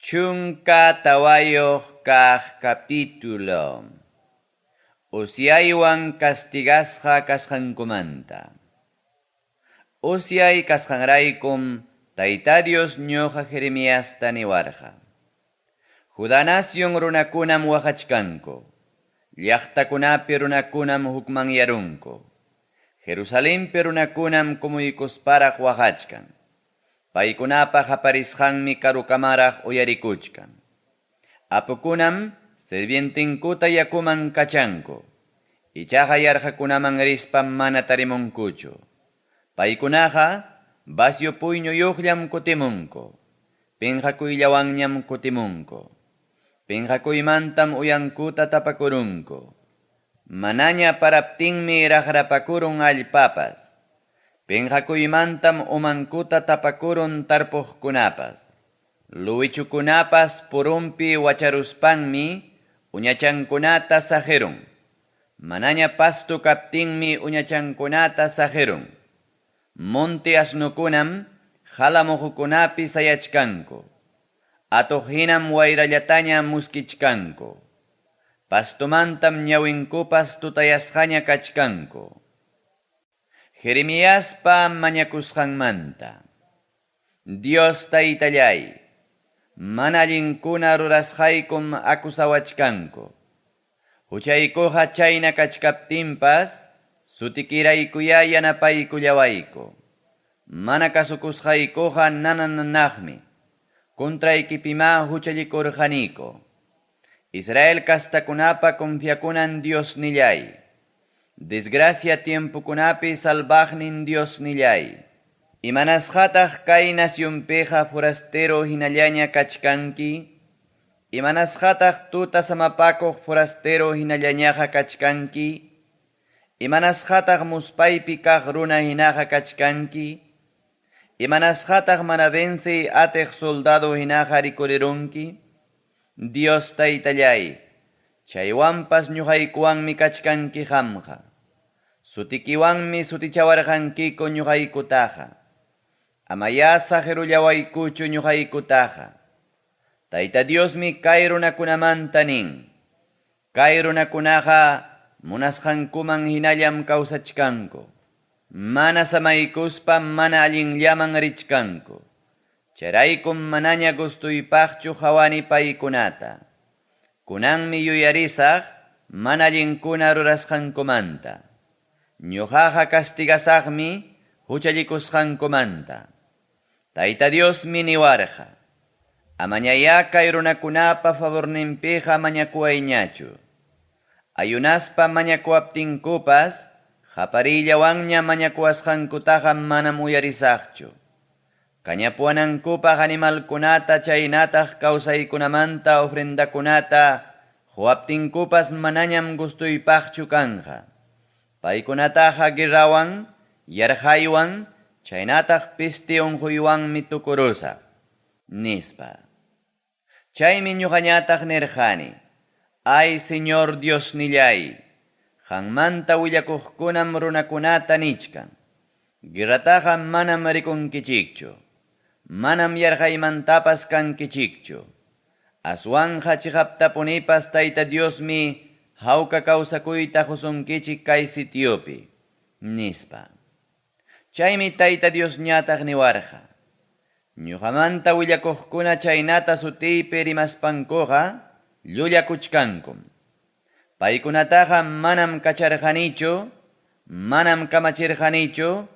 14 kaq capítulo. Usyaywan castigasqa kasqankumanta. Usyay kasqanraykum Tayta Dios ñoqa Jeremiasta niwarqa. Judá nación runakunam waqachkanku. Llaqtakunapi runakunam hukmanyarunku. Jerusalenpi runakunam kumuykusparaq waqachkan. Paykunapa qaparisqanmi karukamaraq uyarikuchkan. Apukunam sirvientenkuta yakuman kachanku. Ichaqa yarqakunaman rispam mana tarimunkuchu. Paykunaqa vacio puyñuyuqllam kutimunku. Pinqakuyllawanñam kutimunku. Pinqakuymantam uyankuta tapakurunku. Manaña paraptinmi raqrapakurun allpapas. Pinqakuymantam umankuta tapakurun tarpuqkunapas. Luwichukunapas purunpi wacharuspanmi uñachankunata saqirun. Manaña pasto kaptinmi uñachankunata saqirun. Monte asnukunam hala muhukunapi sayachkanku. Atuq hinam wayrallataña muskichkanku. Pastomantam ñawinkupas tutayasqaña kachkanku. Jeremiaspa mañakusqanmanta. Dios taytallay, mana allinkuna rurasqaykum acusawachkanku. Huchaykuqa chayna kachkaptinpas, sutikiraykuyá yanapaykullawayku. Mana kasukusqaykuqa nanananaqmi, contraykipimá huchallikurqaniku. Israel kastakunapa confiakunan Diosnillay. Desgracia tiempokunapi salvaqnin Diosnillay. Imanasqataq kay nacionpiqa forastero hinallaña kachkanki? Imanasqataq tuta samapakuq forastero hinallañaqa kachkanki? Imanasqataq muspaypi kaq runa hinaqa kachkanki? Imanasqataq mana vencey atiq soldado hinaqa rikurirunki? Dios taytallay, chaywanpas ñuqaykuwanmi kachkanki qamqa. Sutikiwanmi sutichawarqankiku ñuqaykutaqa. Amayá saqirullawaykuchu ñuqaykutaqa. Tayta Diosmi kay runakunamanta nin. Kay runakunaqa munasqankuman hinallam kawsachkanku. Mana samaykuspa mana allinllaman richkanku. Chayraykum manaña gustuypaqchu qhawani paykunata. Kunanmi yuyarisaq mana allinkuna rurasqankumanta. Ñuqaqa castigasaqmi huchallikusqankumanta. Tayta Diosmi niwarqa. Amañayá kay runakunapa favorninpiqa mañakuwayñachu. Ayunaspa mañakuwaptinkupas, qaparillawanña mañakuwasqankutaqa manam uyarisaqchu. Kañapuwanankupaq animalkunata chaynataq kawsaykunamanta ofrendakunata quwaptinkupas manañam gustuypaqchu kanqa. Paykunataqa guerrawan, yarqaywan, chaynataq peste unquywanmi tukurusaq, nispa. Chaymi ñuqañataq nirqani, ay Señor Diosnillay, qanmanta willakuqkunam runakunata nichkan. Guerrataqa manam rikunkichikchu. Manam yarqaymantapas kankichikchu. Aswanqa chiqaptapunipas Tayta Diosmi hawka kawsakuyta qusunkichik kay sitiopi, nispa. Chaymi Tayta Diosñataq niwarqa. Ñuqamanta willakuqkuna chaynata sutiypi rimaspankuqa llullakuchkankum. Paykunataqa manam kacharqanichu, manam kamachirqanichu,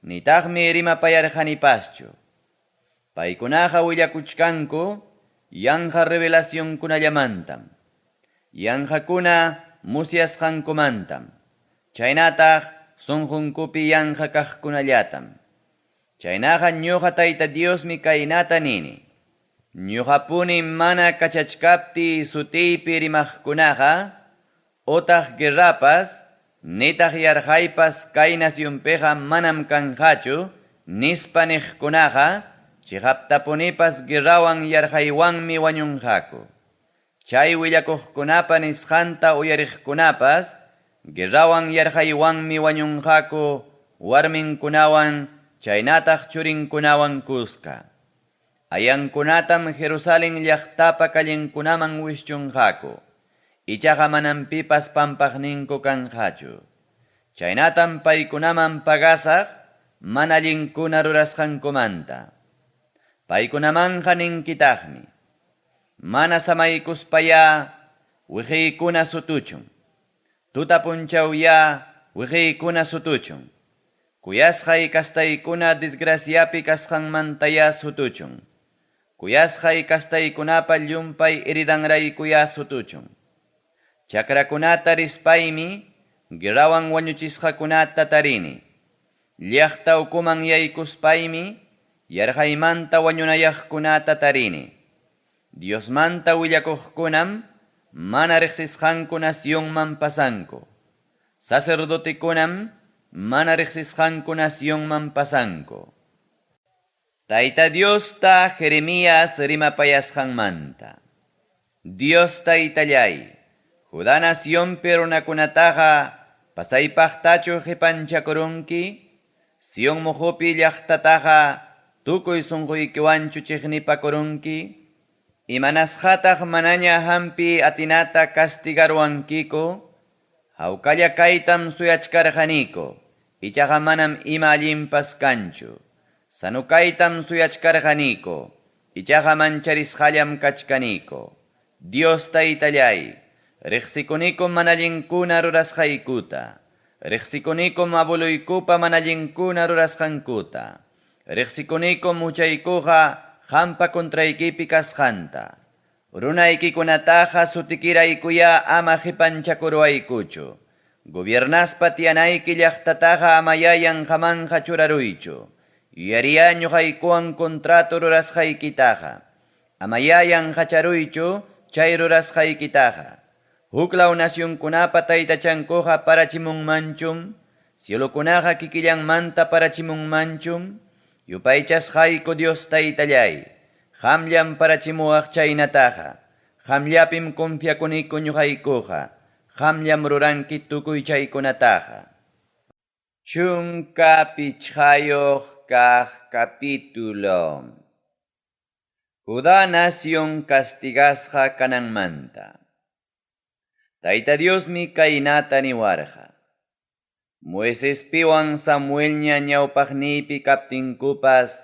nitaqmi rimapayarqanipaschu. Paykunaqa willakuchkanku yanqa revelacionkunallamantam. Yanqakuna musyasqankumantam. Chaynataq sunqunkupi yanqa kaqkunallatam. Chaynaqa ñuqa Tayta Diosmi kaynata nini. Ñuqapuni mana kachachkaptiy sutiypi rimaqkunaqa, utaq guerrapas, nitaq yarqaypas kay nacionpiqa manam kanqachu, nispa niqkunaqa, chiqaptapunipas guerrawan yarqaywanmi wañunqaku. Chay willakuqkunapa nisqanta uyariqkunapas, guerrawan yarqaywanmi wañunqaku warminkunawan chaynataq churinkunawan kuska. Ayankunatam Jerusalen llaqtapa callenkunaman wischunqaku. Ichaqa manam pipas pampaqninku kanqachu. Chaynatam paykunaman pagasaq mana allinkuna rurasqankumanta. Paykunamanqa ninkitaqmi: Mana samaykuspayá wiqiykuna sutuchun. Tuta punchawyá wiqiykuna sutuchun. Kuyasqay kastaykuna desgraciapi kasqanmantayá sutuchun. Kuyasqay kastaykunapa llumpay heridanraykuyá sutuchun. Chakrakunata rispaymi guerrawan wañuchisqakunata tarini. Llaqta ukuman yaykuspaymi yarqaymanta wañunayaqkunata tarini. Diosmanta willakuqkunam mana riqsisqanku nacionman pasanku. Sacerdotekunam mana riqsisqanku nacionman pasanku. Tayta Diosta Jeremías rimapayasqanmanta. Dios Taytallay, Judá nacionpi runakunataqa pasaypaqtachu qipanchakurunki? Sion muqupi llaqtataqa tukuy sunquykiwanchu chiqnipakurunki? Imanasqataq manaña hampi atinata castigaruwankiku? Hawkalla kaytam suyachkarqaniku, ichaqa manam ima allinpas kanchu. Sano kaytam suyachkarqaniku, ichaqa mancharisqallam kachkaniku. Dios Taytallay, riqsikunikum mana allinkuna rurasqaykuta. Riqsikunikum abueluykupa mana allinkuna rurasqankuta. Riqsikunikum huchaykuqa qampa contraykipi kasqanta. Runaykikunataqa sutikiraykuyá ama qipanchakuruwaykuchu. Gobiernaspa tiyanayki llaqtataqa amayá yanqamanqa churaruychu. Yuyariyá ñuqaykuwan contrato rurasqaykitaqa. Amayá yanqacharuychu chay rurasqaykitaqa. Huklaw nacionkunapa taytachankuqa parachimunmanchum, cielokunaqa kikillanmanta parachimunmanchum, yupaychasqayku Dios Taytallay, qamllam parachimuwaq chaynataqa, qamllapim confiakuniku ñuqaykuqa, qamllam ruranki tukuy chaykunataqa. 15 kaq capítulo. Judá nación castigasqa kananmanta. Tayta Diosmi kaynata niwarqa. Moisespiwan Samuelña ñawpaqniypi kaptinkupas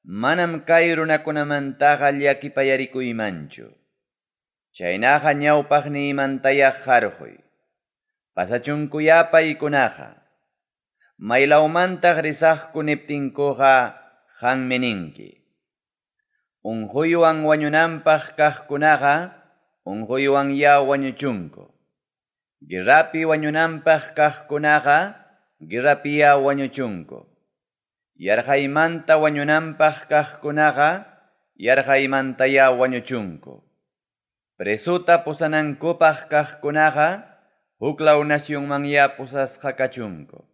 manam kay runakunamantaqa llakipayarikuymanchu. Chaynaqa ñawpaqniymantayá qarquy. Pasachunkuyá paykunaqa. Maylawmantaq risaqku niptinkuqa qanmi ninki. Unquywan wañunanpaq kaqkunaqa unquywanyá wañuchunku. Guerrapi wañunanpaq kaqkunaqa guerrapiyá wañuchunku. Yarqaymanta wañunanpaq kaqkunaqa yarqaymantayá wañuchunku. Presuta pusanankupaq kaqkunaqa huklaw nacionmanyá pusasqa kachunku.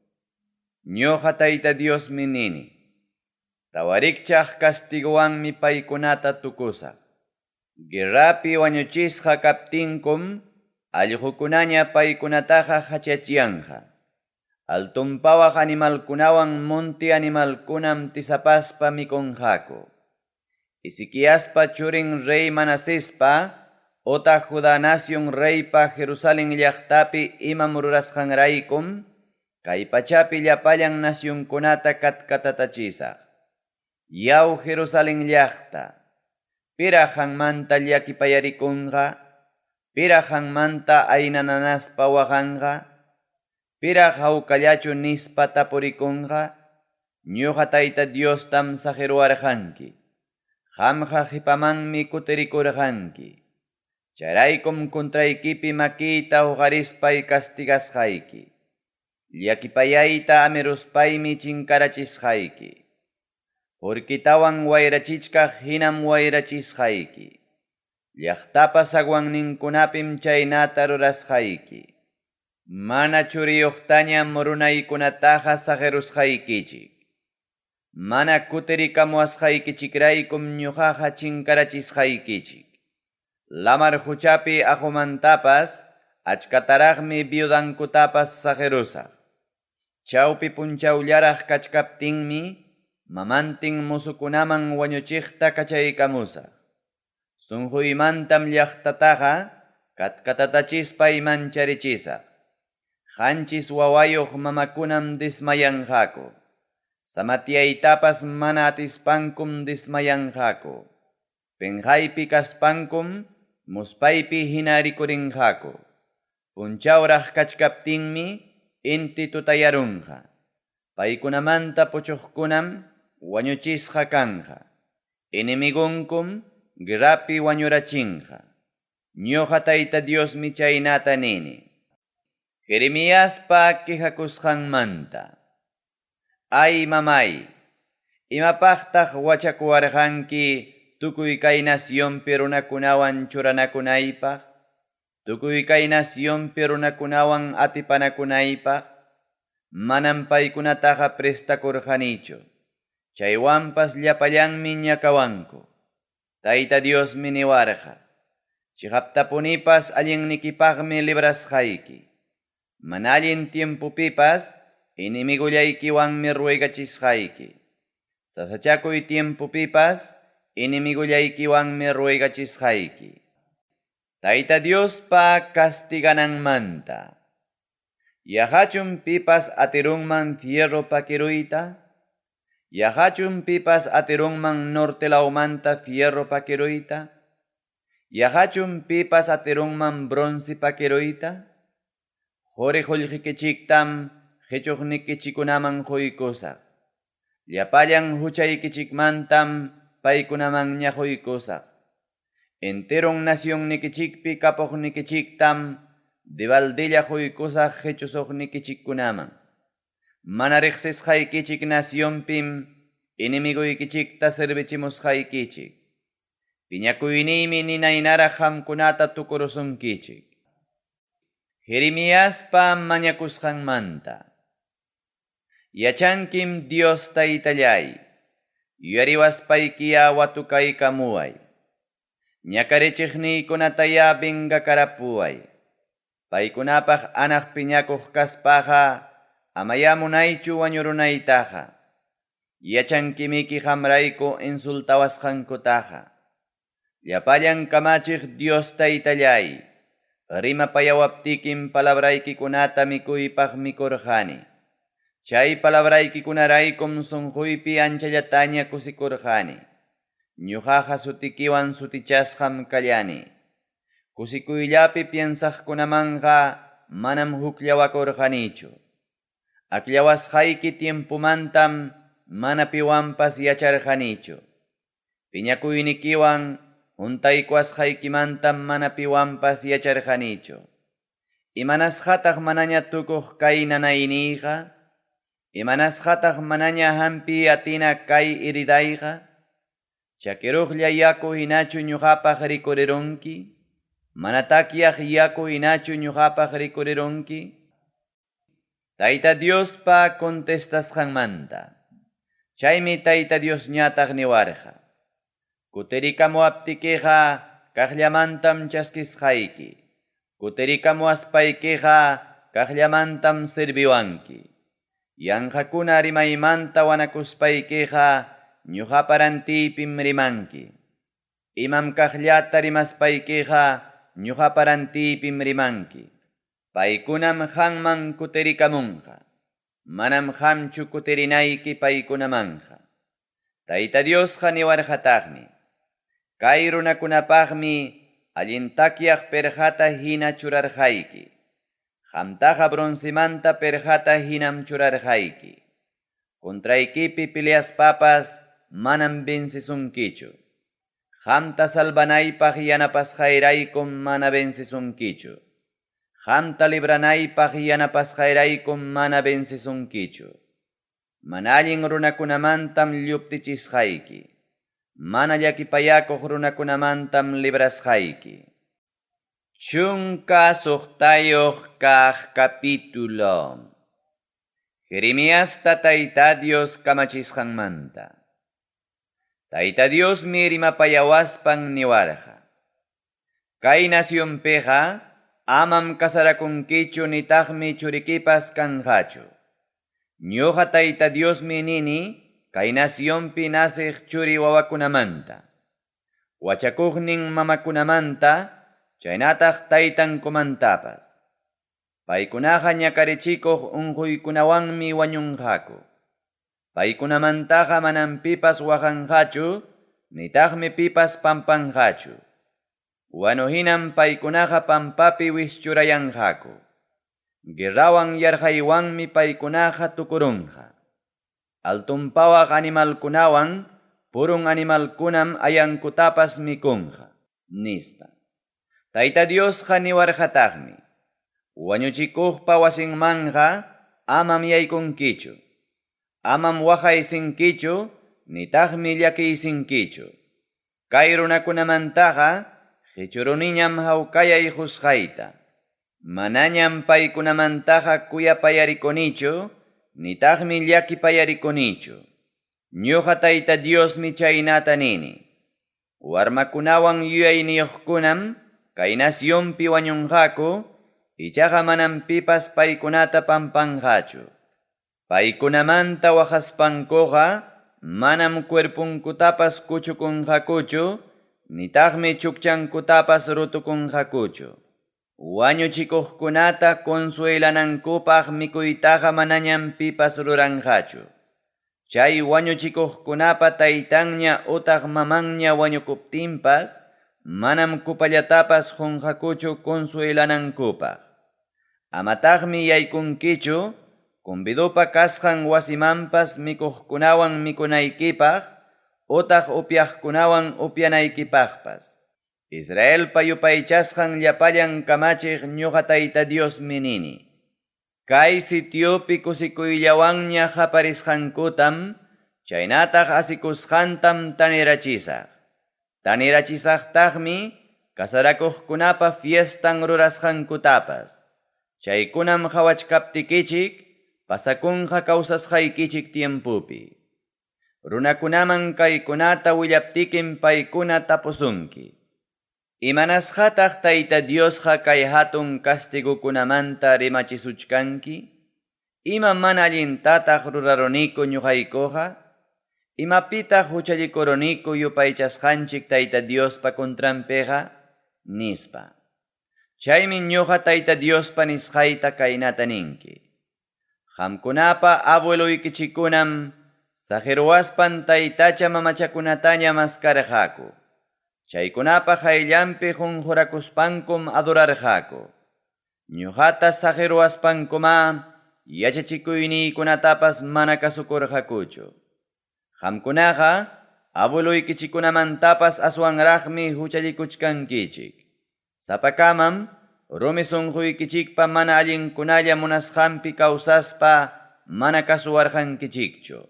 Ñuqa Tayta Diosmi nini. Tawarikchaq castigowanmi paykunata tukusaq. Guerrapi wañuchisqa kaptinkum allqukunaña paykunataqa hachachiyanqa. Altunpawaq animalkunawan monti animalkunam tisapaspa mikunqaku. Ezequiaspa churin rey Manasespa otaq Judá nación reypa Jerusalén llaqtapi imam rurasqanraykum kay pachapi llapallan nacionkunata katkatatachisaq. Yaw Jerusalén llaqta, piraq qanmanta llakipayarikunqa, piraq qanmanta aynananaspa waqanqa, piraq hawkallachu nispa tapurikunqa, ñuqa Tayta Diostam saqiruwarqanki. Qamqa qipamanmi kutirikurqanki. Chayraykum contraykipi makiyta huqarispay castigasqayki. Llakipayayta amiruspaymi chinkarachisqayki. Hurkitawan wayrachichkaq hinam wayrachisqayki. Llaqtapa zaguanninkunapim chaynata rurasqayki. Mana churiyuqtañam runaykunataqa saqirusqaykichik. Mana kutirikamuwasqaykichikraykum ñuqaqa chinkarachisqaykichik. Lamar huchapi aqumantapas achkataraqmi viudankutapas saqirusaq. Chawpi punchawllaraq kachkaptinmi mamantin mozokunaman wañuchiqta kachaykamusaq. Sunquymantam llaqtataqa katkatatachispay mancharichisaq. 7 wawayuq mamakunam desmayanqaku. Samatyaytapas mana atispankum desmayanqaku. Penqaypi kaspankum muspaypi hina rikurinqaku. Punchawraq kachkaptinmi inti tutayarunqa. Paykunamanta puchuqkunam wañuchisqa kanqa. Enemigunkum guerrapi wañurachinqa. Ñuqa Tayta Diosmi chaynata nini. Jeremiaspa quejakusqanmanta. Ay mamay, imapaqtaq wachakuwarqanki tukuy kay nacionpi runakunawan churanakunaypaq, tukuy kay nacionpi runakunawan atipanakunaypaq, manam paykunataqa prestakurqanichu. Chaywanpas llapallanmi ñakawanku. Tayta Diosmi niwarqa. Chiqaptapunipas allinnikipaqmi librasqayki. Mana allin tiempopipas enemigollaykiwanmi ruegachisqayki. Sasachakuy tiempopipas enemigollaykiwanmi ruegachisqayki. Tayta Diospa castigananmanta. Yaqachum pipas atirunman fierro pakiruyta? Yaqachum pipas atirunman norte lawmanta fierro pakiruyta? Yaqachum pipas atirunman bronce pakiruyta? Quri qullqikichiktam qichuqnikichikunaman quykusaq. Llapallan huchaykichikmantam paykunamanña quykusaq. Enteron nacionnikichikpi kapuqnikichiktam debaldilla quykusaq qichusuqnikichikkunaman. Mana riqsisqaykichik nacionpim enemiguykichikta servichimusqaykichik. Piñakuyniymi ninaynaraq qamkunata tukurusunkichik. Jeremiaspa mañakusqanmanta. Yachankim Dios Taytallay, yuyariwaspaykiya watukaykamuway. Ñakarichiqniykunataya vengakarapuway. Paykunapaq anaq piñakuq kaspaqa amaya munaychu wañurunaytaqa. Yachankimiki qamrayku insultawasqankutaqa. Llapallan kamachiq Dios Taytallay, rimapayawaptikim palabraykikunata mikuypaq mikurqani. Chay palabraykikunaraykum sunquypi anchallataña kusikurqani. Ñuqaqa sutikiwan sutichasqam kallani. Kusikuyllapi piensaqkunamanqa manam hukllawakurqanichu. Akllawasqayki tiempomantam mana piwanpas yacharqanichu. Piñakuynikiwan huntaykuwasqaykimantam mana piwanpas yacharqanichu. Imanasqataq manaña tukuq kay nanayniyqa? Imanasqataq manaña hampi atina kay heridayqa? Chakiruqlla yaku hinachu ñuqapaq rikurirunki? Mana takyaq yaku hinachu ñuqapaq rikurirunki? Tayta Diospa contestasqanmanta. Chaymi Tayta Diosñataq niwarqa. Kutirikamuwaptikiqa kaqllamantam chaskisqayki. Kutirikamuwaspaykiqa kaqllamantam serviwanki. Yanqakuna rimaymanta wanakuspaykiqa ñuqapa rantiypim rimanki. Imam kaqllata rimaspaykiqa ñuqapa rantiypim rimanki. Paykunam qamman kutirikamunqa. Manam qamchu kutirinayki paykunamanqa. Tayta Diosqa niwarqataqmi. Kay runakunapaqmi allin takyaq perqata hina churarqayki. Qamtaqa broncemanta perqata hinam churarqayki. Contraykipi peleaspapas manam vencesunkichu. Qamta salvanaypaq yanapasqayraykum mana vencesunkichu. Qamta libranaypaq yanapasqayraykum mana vencesunkichu. Mana allin runakunamantam lluptichisqayki. Mana llakipayakuq runakunamantam librasqayki. 16 kaq capítulo. Jeremiasta Tayta Dios kamachisqanmanta. Tayta Diosmi rimapayawaspan niwarqa. Kay nacionpiqa amam kasarakunkichu nitaqmi churikipas kanqachu. Ñuqa Tayta Diosmi nini kay nacionpi naceq churi-wawakunamanta, wachakuqnin mamakunamanta chaynataq taytankumantapas. Paykunaqa ñakarichikuq unquykunawanmi wañunqaku. Paykunamantaqa manam pipas waqanqachu, nitaqmi pipas pampanqachu. Wanu hinam paykunaqa pampapi wischurayanqaku. Guerrawan yarqaywanmi paykunaqa tukurunqa. Altonpawaq animalkunawan purun animalkunam ayankutapas mikunqa, nispa. Tayta Diosqa niwarqataqmi: Wañuchikuqpa wasinmanqa amam yaykunkichu. Amam waqaysinkichu, nitaqmi llakiysinkichu. Kay runakunamantaqa qichuruniñam hawkayay qusqayta. Manañam paykunamantaqa kuyapayarikunichu, nitaqmi llakipayarikunichu. Ñuqa Tayta Diosmi chaynata nini. Warmakunawan yuyayniyuqkunam kay nacionpi wañunqaku, ichaqa manam pipas paykunata pampanqachu. Paykunamanta waqaspankuqa manam cuerponkutapas kuchukunqakuchu, nitaqmi chukchankutapas rutukunqakuchu. Wañuchikuqkunata consuelanankupaq mikuytaqa manañam pipas ruranqachu. Chay wañuchikuqkunapa taytanña utaq mamanña wañukuptinpas, manam copallatapas qunqakuchu consuelanankupaq. Amataqmi yaykunkichu, convidopa kasqan wasimanpas mikuqkunawan mikunaykipaq, utaq upyaqkunawan upyanaykipaqpas. Israelpa yupaychasqan llapallan kamachiq ñuqa Tayta Diosmi nini. Kay sitiopi kusikuyllawanña qaparisqankutam, chaynataq asikusqantam tanirachisaq. Tanirachisaqtaqmi casarakuqkunapa fiestan rurasqankutapas. Chaykunam qawachkaptikichik, pasakunqa kawsasqaykichik tiempopi. Runakunaman kaykunata willaptikim paykuna tapusunki. Imanasqataq Tayta Diosqa kay hatun castigokunamanta rimachisuchkanki? Ima mana allintataq ruraruniku ñuqaykuqa? Imapitaq huchallikuruniku yupaychasqanchik Tayta Diospa contranpiqa? Nispa. Chaymi ñuqa Tayta Diospa nisqayta kaynata ninki. Qamkunapa abueloykichikkunam saqiruwaspan taytacha mamachakunataña maskarqaku. Chaykunapa qayllanpi qunqurakuspankum adorarqaku. Ñuqata saqiruwaspankumá yachachikuyniykunatapas mana kasukurqakuchu. Qamkunaqa abueloykichikkunamantapas aswanraqmi huchallikuchkankichik. Sapakamam rumi sunquykichikpa mana allinkunalla munasqanpi kawsaspa mana kasuwarqankichikchu.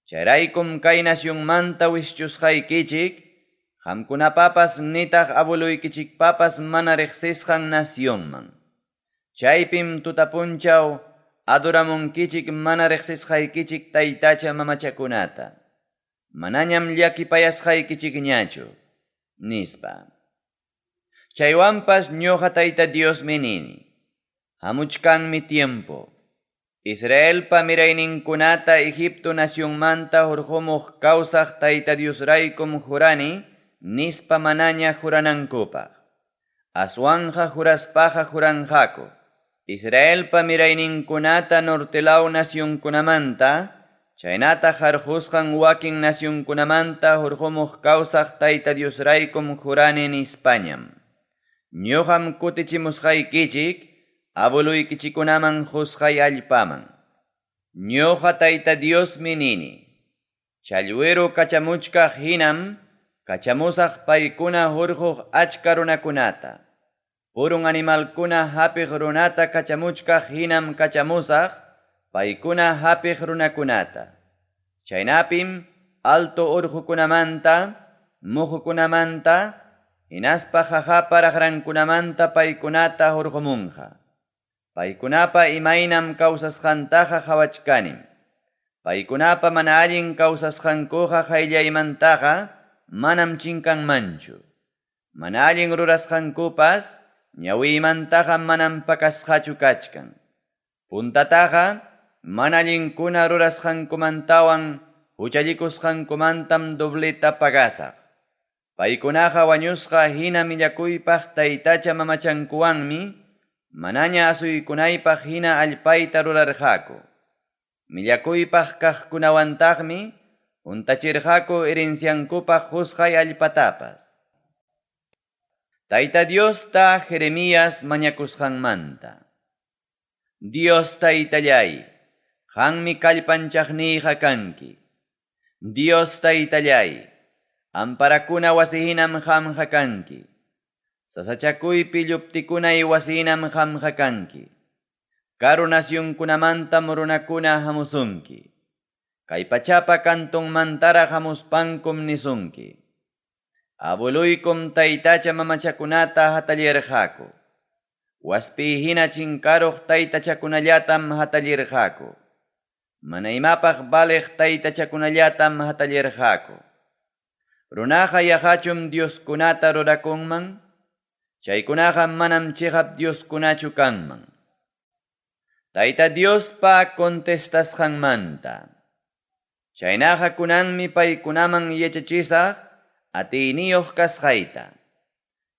Chayraykum kay nacionmanta wischusqaykichik, qamkunapapas nitaq abueloykichikpapas mana riqsisqan nacionman. Chaypim tutapunchaw adoramunkichik mana riqsisqaykichik taytacha mamachakunata. Manañam llakipayasqaykichikñachu, nispa. Chaywanpas ñuqa Tayta Diosmi nini. Hamuchkanmi tiempo. Israelpa mirayninkunata Egipto nacionmanta hurqumuq kawsaq Tayta Diosraykum jurani, nispa manaña juranankupaq. Aswanja juraspaqa juranqaku. Israelpa mirayninkunata nortelaw nacionkunamanta, chaynataq harqusqan wakin nacionkunamanta hurqumuq kawsaq Tayta Diosraykum jurani nispañam. Ñuqam kutichimusqaykichik, abueluykichikkunaman qusqay allpaman. Ñuqa Tayta Diosmi nini. Challwiru kachamuchkaq hinam, kachamusaq paykuna hurquq achka runakunata. Purun animalkuna hapiq runata kachamuchkaq hinam kachamusaq, paykuna hapiq runakunata. Chaynapim alto urqukunamanta, muqukunamanta, hinaspa qaqapa raqrankunamanta paykunata hurqumunqa. Paykunapa imaynam kawsasqantaqa qawachkanim. Paykunapa mana allin kawsasqankuqa qayllaymantaqa manam chinkanmanchu. Mana allin rurasqankupas ñawiymantaqa manam pakasqachu kachkan. Puntataqa mana allinkuna rurasqankumantawan huchallikusqankumantam dobleta pagasaq. Paykunaqa wañusqa hina millakuypaq taytacha-mamachankuwanmi manaña asuykunaypaq hina allpayta rurarqaku. Millakuypaq kaqkunawantaqmi huntachirqaku herenciankupaq qusqay allpatapas. Tayta Diosta Jeremías mañakusqanmanta. Dios Taytalláy, qanmi kallpanchaqniyqa kanki. Dios Taytalláy, amparakuna wasihinam qamqa kanki. Sasachakuypi lluptikunay wasihinam qamqa kanki. Karu nacionkunamantam runakuna hamusunki. Kay pachapa cantonmantaraq hamuspankum nisunki. Abueluykum taytacha-mamachakunata hatallirqaku. Waspi hina chinkaruq taytachakunallatam hatallirqaku. Mana imapaq valeq taytachakunallatam hatallirqaku. Runaqa yaqachum Dioskunata rurakunman? Chaykunaqa manam chiqap Dioskunachu kanman. Tayta Diospa contestasqanmanta. Chaynaqa kunanmi paykunaman yachachisaq atiyniyuq kasqayta.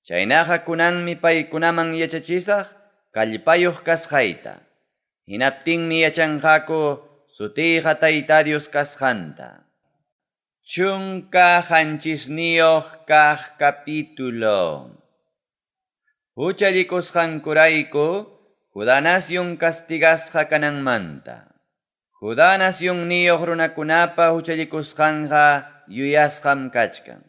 Chaynaqa kunanmi paykunaman yachachisaq kallpayuq kasqayta. Hinaptinmi yachanqaku sutiyqa Tayta Dios kasqanta. 17 kaq capítulo. Huchallikusqankurayku Judá nación castigasqa kananmanta. Judá nacionniyuq runakunapa huchallikusqanqa yuyasqam kachkan.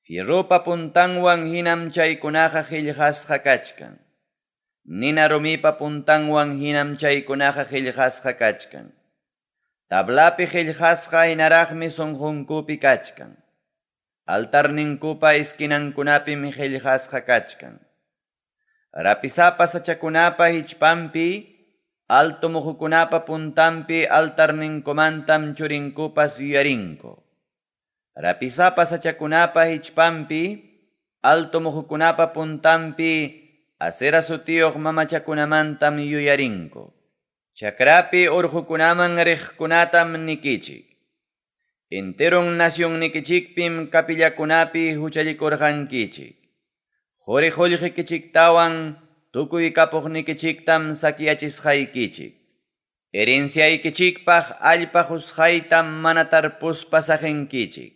Fierropa puntanwan hinam chaykunaqa qillqasqa kachkan. Nina rumipa puntanwan hinam chaykunaqa qillqasqa kachkan. Tablapi qillqasqa hinaraqmi sunqunkupi kachkan. Altarninkupa esquinankunapim qillqasqa kachkan. Rapisapa sachakunapa hichpanpi, alto muhukunapa puntanpi altarninkumantam churinkupas yuyarinku. Rapisapa sachakunapa hichpanpi, alto muhukunapa puntanpi, Asera sutiyuq mamachakunamantam yuyarinku. Chakrapi urqukunaman riqkunatam nikichik. Enteron nacionnikichikpim capillakunapi huchallikurqankichik. Quri qullqikichiktawan tukuy kapuqnikichiktam sakyachisqaykichik. Herenciaykichikpaq allpa qusqaytam mana tarpuspa saqinkichik.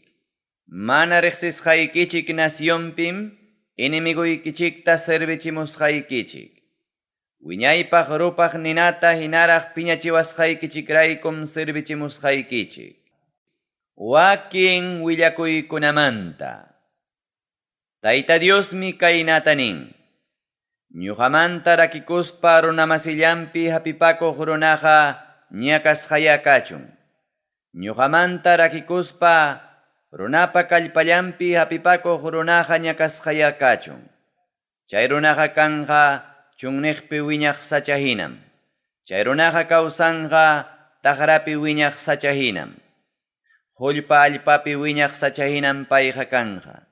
Mana riqsisqaykichik nacionpim enemiguykichikta servichimusqaykichik. Wiñaypaq rupaq ninata hinaraq piñachiwasqaykichikraykum servichimusqaykichik. Wakin willakuykunamanta. Tayta Diosmi kaynata nin. Ñuqamanta rakikuspa runamasillanpi hapipakuq runaqa ñakasqaya kachun. Ñuqamanta rakikuspa runapa kallpallanpi hapipakuq runaqa ñakasqaya kachun. Chay runaqa kanqa chunniqpi wiñaq sacha hinam. Chay runaqa kawsanqa taqrapi wiñaq sacha hinam. Qullpa allpapi wiñaq sacha hinam payqa kanqa.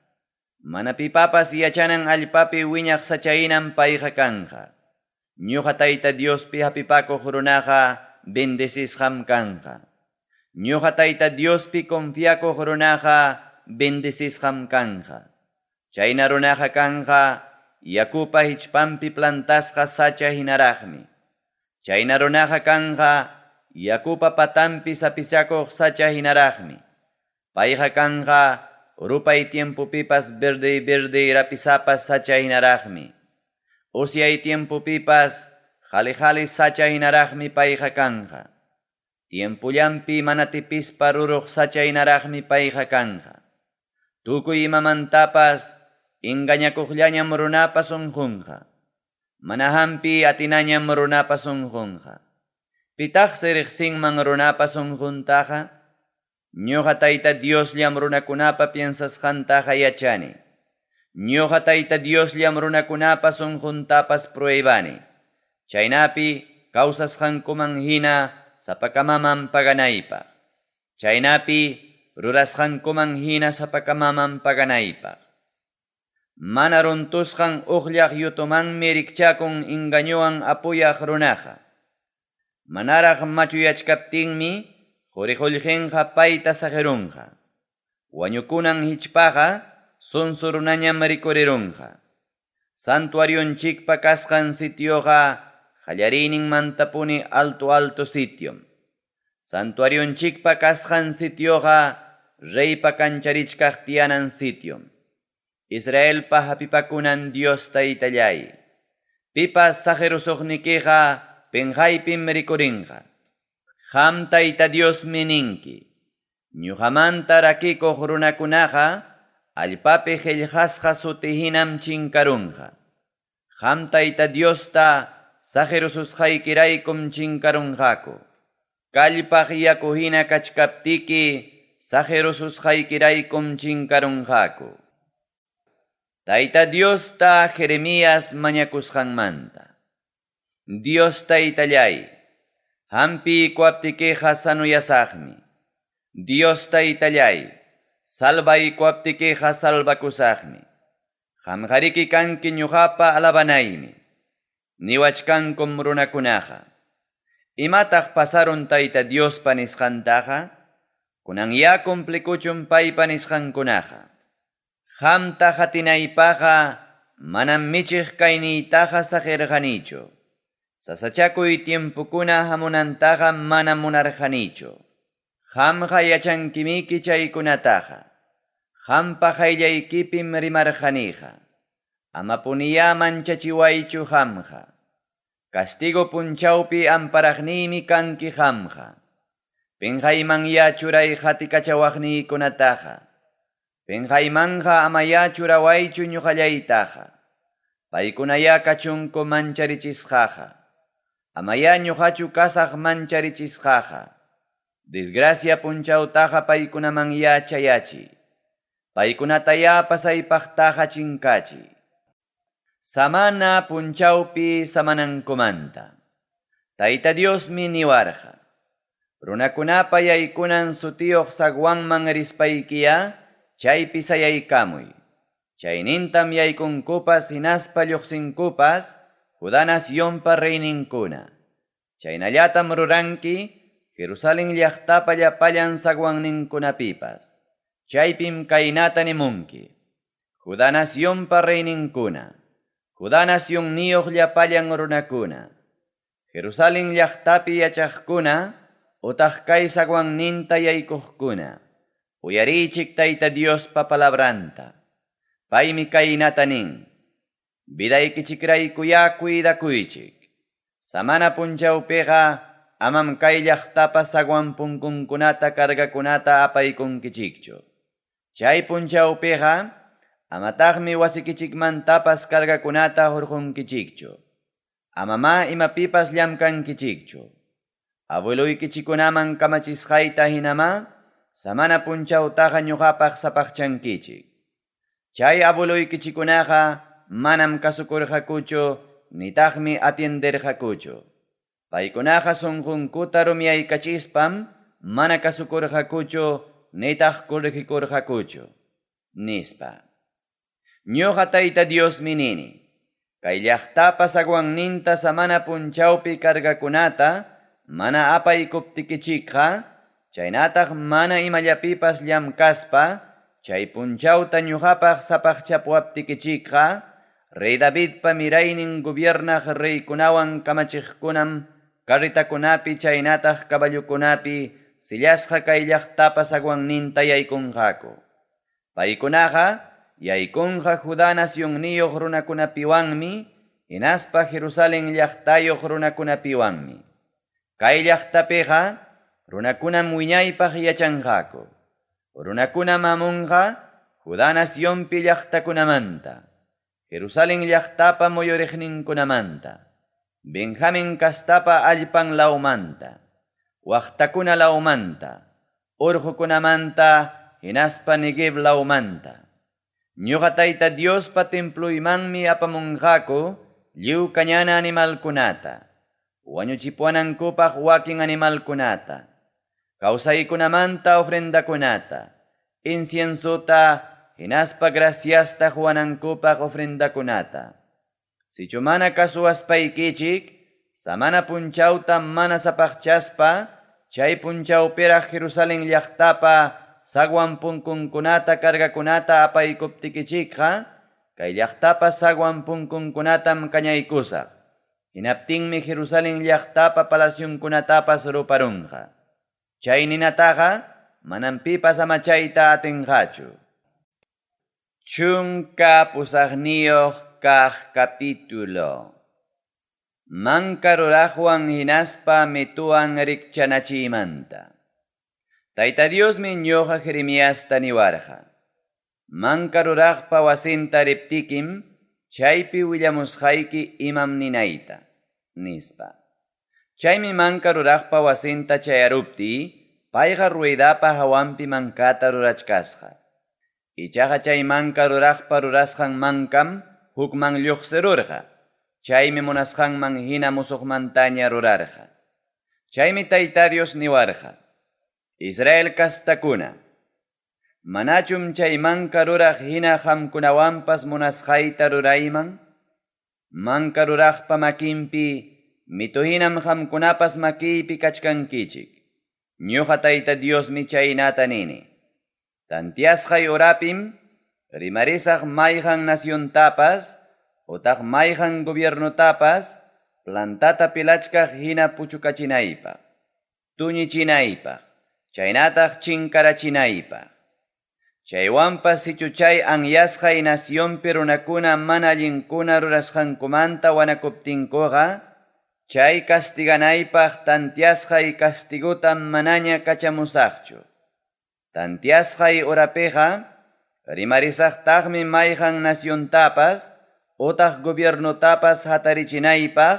Mana pipapas yachanan allpapi wiñaq sacha hinam payqa kanqa. Ñuqa Tayta Diospi hapipakuq runaqa bendecisqam kanqa. Ñuqa Tayta Diospi confiakuq runaqa bendecisqam kanqa. Chayna runaqa kanqa yakupa hichpanpi plantasqa sacha hinaraqmi. Chayna runaqa kanqa yakupa patanpi sapichakuq sacha hinaraqmi. Payqa kanqa rupay tiempopipas verde verde rapisapa sacha hinaraqmi. Usyay tiempopipas qhali qhali sacha hinaraqmi payqa kanqa. Tiempullanpi mana tipispa ruruq sacha hinaraqmi payqa kanqa. Tukuy imamantapas engañakuqllañam runapa sunqunqa. Mana hampi atinañam runapa sunqunqa. Pitaqsi riqsinman runapa sunquntaqa? Ñuqa Tayta Diosllam runakunapa piensasqantaqa yachani. Ñuqa Tayta Diosllam runakunapa sunquntapas pruebani. Chaynapi kawsasqankuman hina sapakamaman paganaypaq. Chaynapi rurasqankuman hina sapakamaman paganaypaq. Mana runtusqan uqllaq yutumanmi rikchakun engañuwan apuyaq runaqa. Manaraq machuyachkaptinmi Qori-qollqenqa payta saqerunqa. Wañukunan hichpaqa sonso runañam rikurirunqa. Santuarionchikpa kasqan sitioqa qallariyninmantapuni alto-alto sitiom. Santuarionchikpa kasqan sitioqa reypa kancharichkaq tiyanan sitiom. Israelpa hapipakunan Dios Taytalláy. Pipas saqerusuqnikiqa penqaypim rikurinqa. Qam Tayta Diosmi ninki, Ñoqamanta rakikuq runakunaqa allpapi qellqasqa suti hinam chinkarunqa. Qam Tayta Diosta saqerususqaykiraykum chinkarunqaku. Kallpaq yaku hina kachkaptiki saqerususqaykiraykum chinkarunqaku. Tayta Diosta Jeremías mañakusqanmanta. Dios Taytalláy, hampiykuwaptikiqa sanoyasaqmi. Dios Taytalláy, salvaykuwaptikiqa salvakusaqmi. Qamqariki kanki ñoqapa alabanaymi. Niwachkankum runakunaqa. Imataq pasarun Tayta Diospa nisqantaqa? Kunanyá cumplikuchun paypa nisqankunaqa. Qamta qatinaypaqqa manam michiq kayniytaqa saqerqanichu. Sasachakuy tiempokuna hamunantaqa manam munarqanichu. Qamqa yachankimiki chaykunataqa. Qampa qayllaykipim rimarqaniqa. Amapuniyá manchachiwaychu qamqa. Castigo punchawpi amparaqniymi kanki qamqa. Penqaymanyá churay qatikachawaqniykunataqa. Penqaymanqa amayá churawaychu ñoqallaytaqa. Paykunayá kachunku mancharichisqaqa. Amayá ñoqachu kasaq mancharichisqaqa. Desgracia punchawtaqa paykunamanyá chayachiy. Paykunatayá pasaypaqtaqa chinkachiy. Samana punchawpi samanankumanta. Tayta Diosmi niwarqa, Runakunapa yaykunan sutiyuq zaguanman rispaykiyá chaypi sayaykamuy. Chaynintam yaykunkupas hinaspa lluqsinkupas Judá nacionpa reyninkuna. Chaynallatam ruranki Jerusalén llaqtapa llapallan zaguanninkunapipas. Chaypim kaynata nimunki: Judá nacionpa reyninkuna, Judá nacionniyuq llapallan runakuna, Jerusalén llaqtapi yachaqkuna utaq kay zaguanninta yaykuqkuna, uyariychik Tayta Diospa palabranta. Paymi kaynata nin: Vidaykichikraykuyá cuidakuychik. Samana punchawpiqa amam kay llaqtapa zaguan punkunkunata cargakunata apaykunkichikchu. Chay punchawpiqa amataqmi wasikichikmantapas cargakunata hurqunkichikchu. Amamá imapipas llamkankichikchu. Abueloykichikkunaman kamachisqayta hinamá samana punchawtaqa ñoqapaq sapaqchankichik. Chay abueloykichikkunaqa manam kasukurqakuchu nitaqmi atienderqakuchu. Paykunaqa sunqunkuta rumiyaykachispam mana kasukurqakuchu nitaq corregikurqakuchu, nispa. Ñoqa Tayta Diosmi nini, kay llaqtapa zaguanninta samana punchawpi cargakunata mana apaykuptikichikqa, chaynataq mana imallapipas llamkaspa, chay punchawta ñoqapaq sapaqchapuwaptikichikqa, rey Davidpa miraynin gobiernaq reykunawan kamachiqkunam carretakunapi chaynataq caballokunapi sillasqa kay llaqtapa zaguanninta yaykunqaku. Paykunaqa yaykunqa Judá nacionniyuq runakunapiwanmi, hinaspa Jerusalén llaqtayuq runakunapiwanmi. Kay llaqtapiqa runakunam wiñaypaq yachanqaku. Runakunam hamunqa Judá nacionpi llaqtakunamanta, Jerusalén llaqtapa muyuriqninkunamanta, Benjamín kastapa allpan lawmanta, waqtakuna lawmanta, urqukunamanta hinaspa Neguev lawmanta. Ñuqa Tayta Diospa temploymanmi apamunqaku lliw kañana animalkunata, wañuchipuwanankupaq wakin animalkunata, kawsaykunamanta ofrendakunata, inciensota hinaspa graciasta quwanankupaq ofrendakunata. Sichu mana kasuwaspaykichik, samana punchawta mana sapaqchaspa, chay punchawpiraq Jerusalen llaqtapa zaguan punkunkunata cargakunata apaykuptikichikqa, kay llaqtapa zaguan punkunkunatam kañaykusaq. Hinaptinmi Jerusalen llaqtapa palacionkunatapas ruparunqa. Chay ninataqa manam pipas amachayta atinqachu. 18 kaq capítulo. Manka ruraqwan hinaspa mituwan rikchanachiymanta. Tayta Diosmi ñuqa Jeremiasta niwarqa. Manka ruraqpa wasinta riptikim, chaypi willamusqayki imam ninayta, nispa. Chaymi manka ruraqpa wasinta chayaruptiy, payqa ruedapa hawanpi mankata rurachkasqa. Ichaqa chay manka ruraqpa rurasqan mankam hukman lluqsirurqa. Chaymi munasqanman hina musuqmantaña rurarqa. Chaymi Tayta Dios niwarqa. Israel kastakuna, manachum chay manka ruraq hina qamkunawanpas munasqayta rurayman? Manka ruraqpa makinpi mitu hinam qamkunapas makiypi kachkankichik. Ñuqa Tayta Diosmi chaynata nini. Tantiasqay horapim rimarisaq mayqan naciontapas otaq mayqan gobiernotapas plantata pilachkaq hina puchukachinaypaq, tuñichinaypaq, chaynataq chinkarachinaypaq. Chaywanpas sichu chay anyasqay nacionpi runakuna mana allinkuna rurasqankumanta wanakuptinkuqa, chay castiganaypaq tantiasqay castigutam manaña kachamusaqchu. Tantiasqay horapiqa rimarisaqtaqmi mayqan naciontapas otaq gobiernotapas hatarichinaypaq,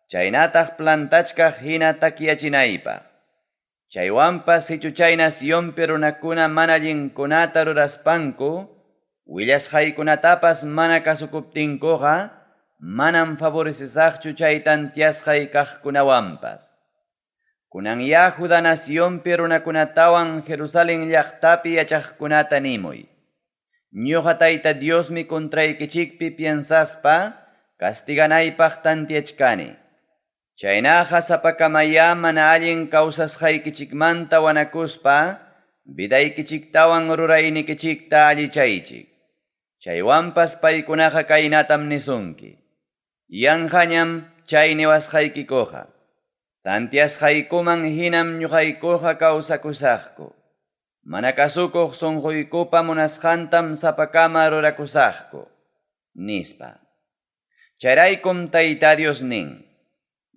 chaynataq plantachkaq hina takyachinaypaq. Chaywanpas sichu chay nacionpi runakuna mana allinkunata ruraspanku, willasqaykunatapas mana kasukuptinkuqa, manam favorecesaqchu chay tantiasqay kaqkunawanpas. Kunanya Judá nacionpi runakunatawan Jerusalén llaqtapi yachaqkunata nimuy. Ñuqa Tayta Diosmi contraykichikpi piensaspa castiganaypaq tantiachkani. Chaynaqa sapakamaya mana allin kawsasqaykichikmanta wanakuspa vidaykichiktawan ruraynikichikta allichaychik. Chaywanpas paykunaqa kaynatam nisunki. Yanqañam chay niwasqaykikuqa. Tantiasqaykuman hinam ñuqaykuqa kawsakusaqku. Mana kasukuq sunquykupa munasqantam sapakama rurakusaqku, nispa. Chayraykum Tayta Dios nin.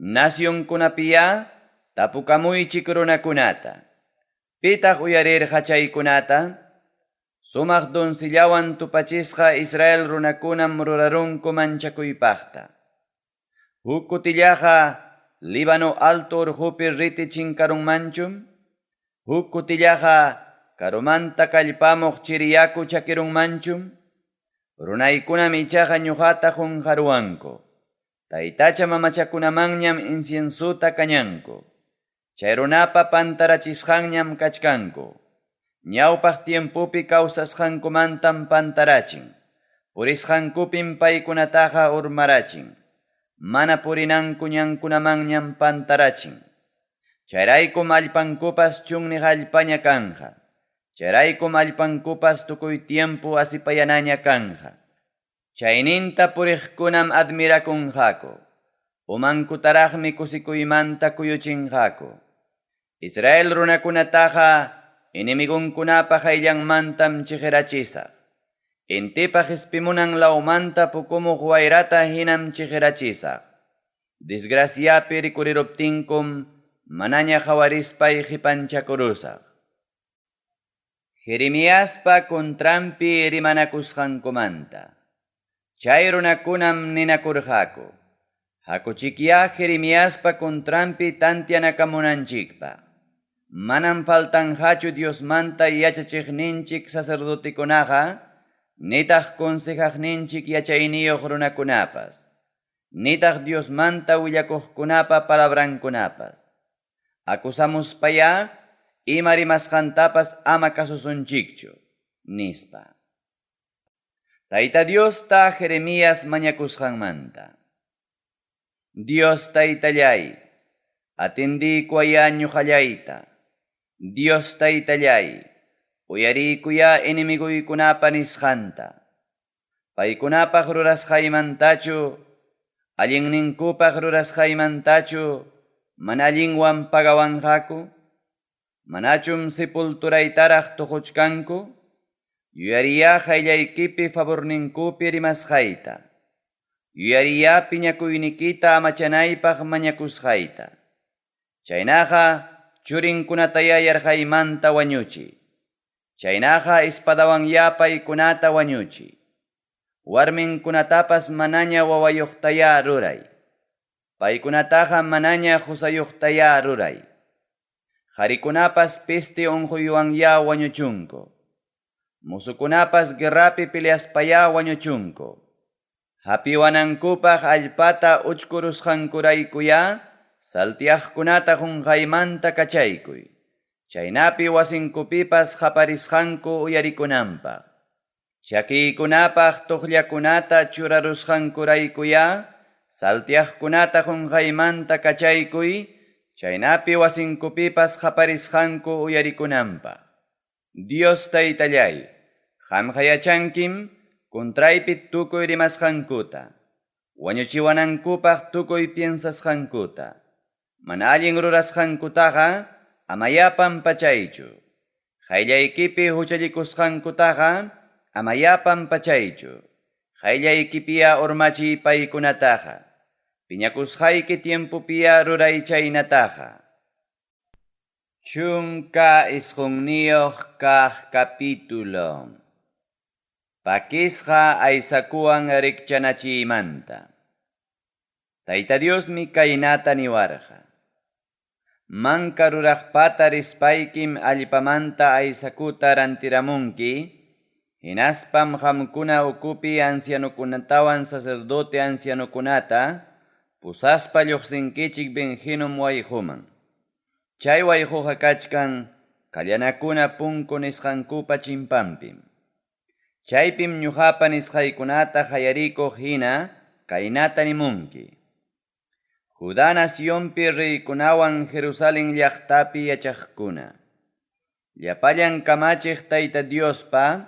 Nacionkunapiya tapukamuychik runakunata. Pitaq uyarirqa chaykunata? Sumaq doncellawan tupachisqa Israel runakunam rurarunku manchakuypaqta. Huk kutillaqa Líbano alto urqupi riti chinkarunmanchum? Huk kutillaqa karumanta kallpamuq chiriyaku chakirunmanchum? Runaykunam ichaqa ñuqata qunqaruwanku. Taytacha mamachakunamanñam inciensuta kañanku. Chay runapa pantarachisqanñam kachkanku. Ñawpaq tiempopi kawsasqankumantam pantarachin. Purisqankupim paykunataqa urmarachin. Mana purinanku ñankunamanñam pantarachin. Chayraykum allpankupas chunniq allpaña kanja. Chayraykum allpankupas tukuy tiempo asipayanaña kanja. Chayninta puriqkunam admirakunqaku. Umankutaraqmi kusikuymanta kuyuchinqaku. Israel runakunataqa enemigunkunapa qayllanmantam chiqirachisaq. Intipa qispimunan lawmanta pukumuq wayrata hinam chiqirachisaq. Desgraciapi rikuriruptinkum manaña qhawarispay qipanchakurusaq. Jeremiaspa contranpi rimanakusqankumanta. Chay runakunam ninakurqaku. Hakuchikya Jeremiaspa contranpi tantianakamunanchikpaq. Manam faltanqachu Diosmanta yachachiqninchik sacerdotikunaqa, nitaq consejaqninchik yachayniyuq runakunapas, nitaq Diosmanta willakuqkunapa palabrankunapas. Acusamuspaya ima rimasqantapas ama kasusunchikchu, nispa. Tayta Diosta Jeremías mañakusqanmanta. Dios Taytallay, Atiendeykuwayá ñoqallayta. Dios Taytalláy, uyariykuyá enemigoykunapa nisqanta. Paykunapaq rurasqaymantachu, allinninkupaq rurasqaymantachu mana allinwan pagawanqaku? Manachum sepulturaytaraq toqochkanku? Yuyariyá qayllaykipi favorninkupi rimasqayta. Yuyariyá piñakuynikita amachanaypaq mañakusqayta. Chaynaqa churinkunatayá yarqaymanta wañuchiy. Chaynaqa espadawanyá paykunata wañuchiy. Warminkunatapas manaña wawayuqtayá ruray. Paykunataqa manaña qosayuqtayá ruray. Qarikunapas peste onqoywanyá wañuchunku. Mozokunapas guerrapi peleaspayá wañuchunku. Hapiwanankupaq allpata uchkurusqankuraykuyá salteaqkunata qonqaymanta kachaykuy. Chaynapi wasinkupipas qaparisqanku uyarikunanpaq. Chakiykunapaq toqllakunata churarusqankuraykuyá salteaqkunata qonqaymanta kachaykuy, chaynapi wasinkupipas qaparisqanku uyarikunanpaq. Dios Taytalláy, qamqa yachankim contraypi tukuy rimasqankuta, wañuchiwanankupaq tukuy piensasqankuta. Mana allin rurasqankutaqa amayá pampachaychu. Qayllaykipi huchallikusqankutaqa amayá pampachaychu. Qayllaykipiyá urmachiy paykunataqa. Piñakusqayki tiempopiyá ruray chaynataqa. 19 kaq capítulo. Pakisqa aysakuwan rikchanachiymanta. Tayta Diosmi kaynata niwarqa: Manka ruraqpata rispaykim allpamanta aysakuta rantiramunki, hinaspam qamkuna ukupi ancianokunatawan sacerdote ancianokunata pusaspa lloqsinkichik Ben-Hinom wayqoman. Chay wayqoqa kachkan Kallanakuna Punku nisqankupa chimpanpim. Chaypim ñoqapa nisqaykunata qayarikuq hina kaynata nimunki: Judá nacionpi reykunawan Jerusalén llaqtapi yachaqkuna, llapallan kamachiq Tayta Diospa